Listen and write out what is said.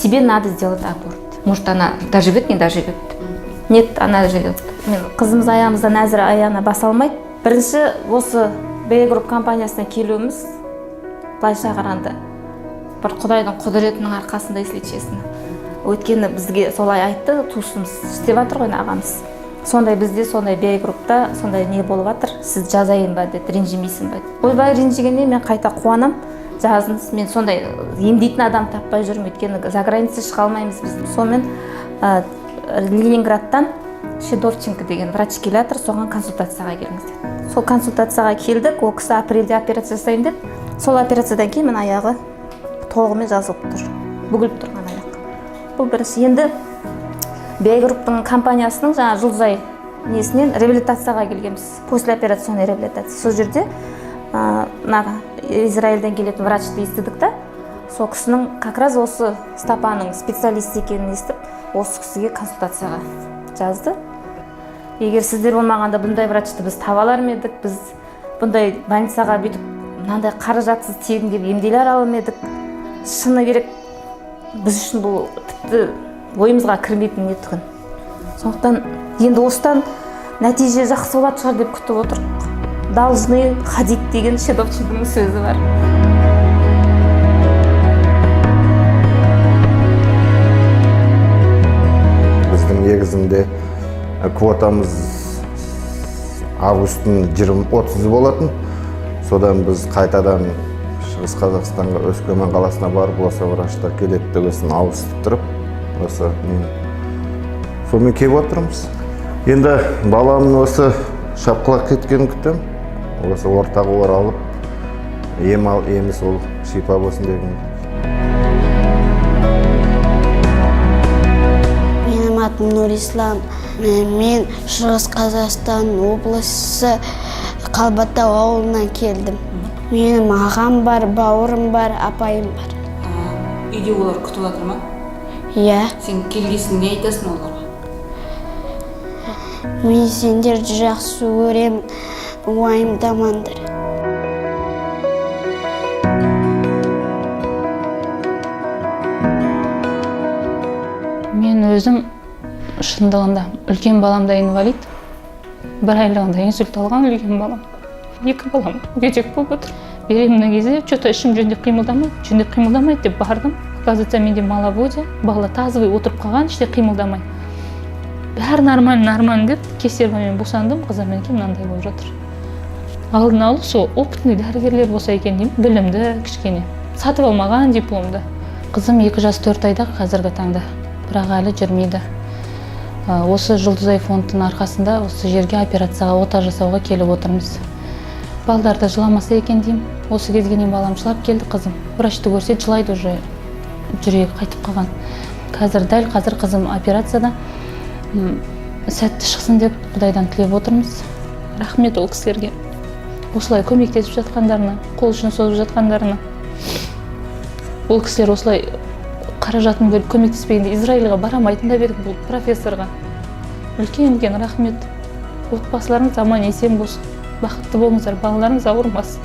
Тебе надо сделать аборт. Может, она доживет, не доживет? Нет, она живет. Мен қызымыз аяғымыздан әзір аяғына баса алмайды. Бірінші осы Б Групп компаниясына келуіміз былайша қарағанда бір Құдайдың құдіретінің арқасында, если честно. Өйткені бізге солай айтты, туысымыз істеп жатыр ғой ағамыз. Сондай бізде сондай Б Группта сондай не болып жатыр, сіз жазайын ба деді, ренжімейсің ба деді. Ойбай, ренжігенде мен қайта қуанам, жазыңыз, мен сондай емдейтін адам таппай жүрмін, өйткені за граница шыға алмаймыз біз. Сонымен Ленинградтан Шедовченко деген врач келе жатыр, соған консультацияға келіңіз деді. Сол консультацияға келдік, ол кісі апрельде операция жасаймын деді. Сол операциядан кейін мына аяғы толығымен жазылып тұр, бүгіліп тұрған аяқ. Бұл бірінші. Енді Б Групптың компаниясының жаңа Жұлдызай несінен реабилитацияға келгенбіз, послеоперационный реабилитация. Сол жерде мына Израильден келетін врачты естідік та, сол кісінің как раз осы стопаның специалисті екенін естіп, осы кісіге консультацияға жазды. Егер сіздер болмағанда бұндай врачты біз таба алар ма едік, біз бұндай больницаға бүйтіп мынандай қаражатсыз тегін келіп емделе алар ма едік? Шыны керек, біз үшін бұл тіпті ойымызға кірмейтін не тұғын. Сондықтан енді осыдан нәтиже жақсы болатын шығар деп күтіп отырмық. Должны ходить деген Шедовченконың сөзі бар. Біздің негізінде квотамыз августтың 20-30 болатын. Содан біз қайтадан Шығыс Қазақстанға, Өскемен қаласына барып, осы врачтар келеді деп осыны ауыстырып, осы мен сонымен келіп отырмыз. Енді баламның осы шапқылап кеткенін күтемін. Осы ортаға оралып, ем ал, емі сол шипа болсын деген. Менің атым Нұрислам. Мен Шығыс Қазақстан облысы Қалбатау ауылынан келдім. Менің ағам бар, бауырым бар, апайым бар. Үйде олар күтіп жатыр ма? Иә. Сен келгесін не айтасың оларға? Мен сендерді жақсы көремін, уайымдамаңдар. Мен өзім шындығында үлкен балам да инвалид. Бір айлығында инсульт алған үлкен балам. Екі балам мүгедек болып отыр. Беременна кезде что-то ішім жөндеп қимылдамайды, жөндеп қимылдамайды деп бардым. Оказывается, менде маловодье, бала тазовый отырып қалған, іште қимылдамай. Бәрі нормально, нормально деп кесаревамен босандым, қызымнан кейін мынандай болып жатыр. Алдын алу сол опытный дәрігерлер болса екен деймін, білімді кішкене. Сатып алмаған дипломды. Қызым 2 жас 4 айда қазіргі таңда, бірақ әлі жүрмейді. Осы Жұлдызай фондының арқасында осы жерге операцияға, ота жасауға келіп отырмыз. Балдар да жыламаса екен деймін. Осы кезге дейін балам жылап келді, қызым. Врачты көрсе жылайды уже, жүрегі қайтып қалған. Қазір, дәл қазір қызым операцияда. Сәтті шықсын деп Құдайдан тілеп отырмыз. Рахмет ол кісілерге. Осылай көмектесіп жатқандарына, қол ұшын созып жатқандарына. Ол кісілер осылай қаражатын бөліп көмектеспегенде Израильға бара алмайтын да едік бұл профессорға. Үлкен-үлкен рахмет. Отбасыларыңыз аман есен болсын. Бақытты болыңыздар, балаларыңыз ауырмасын.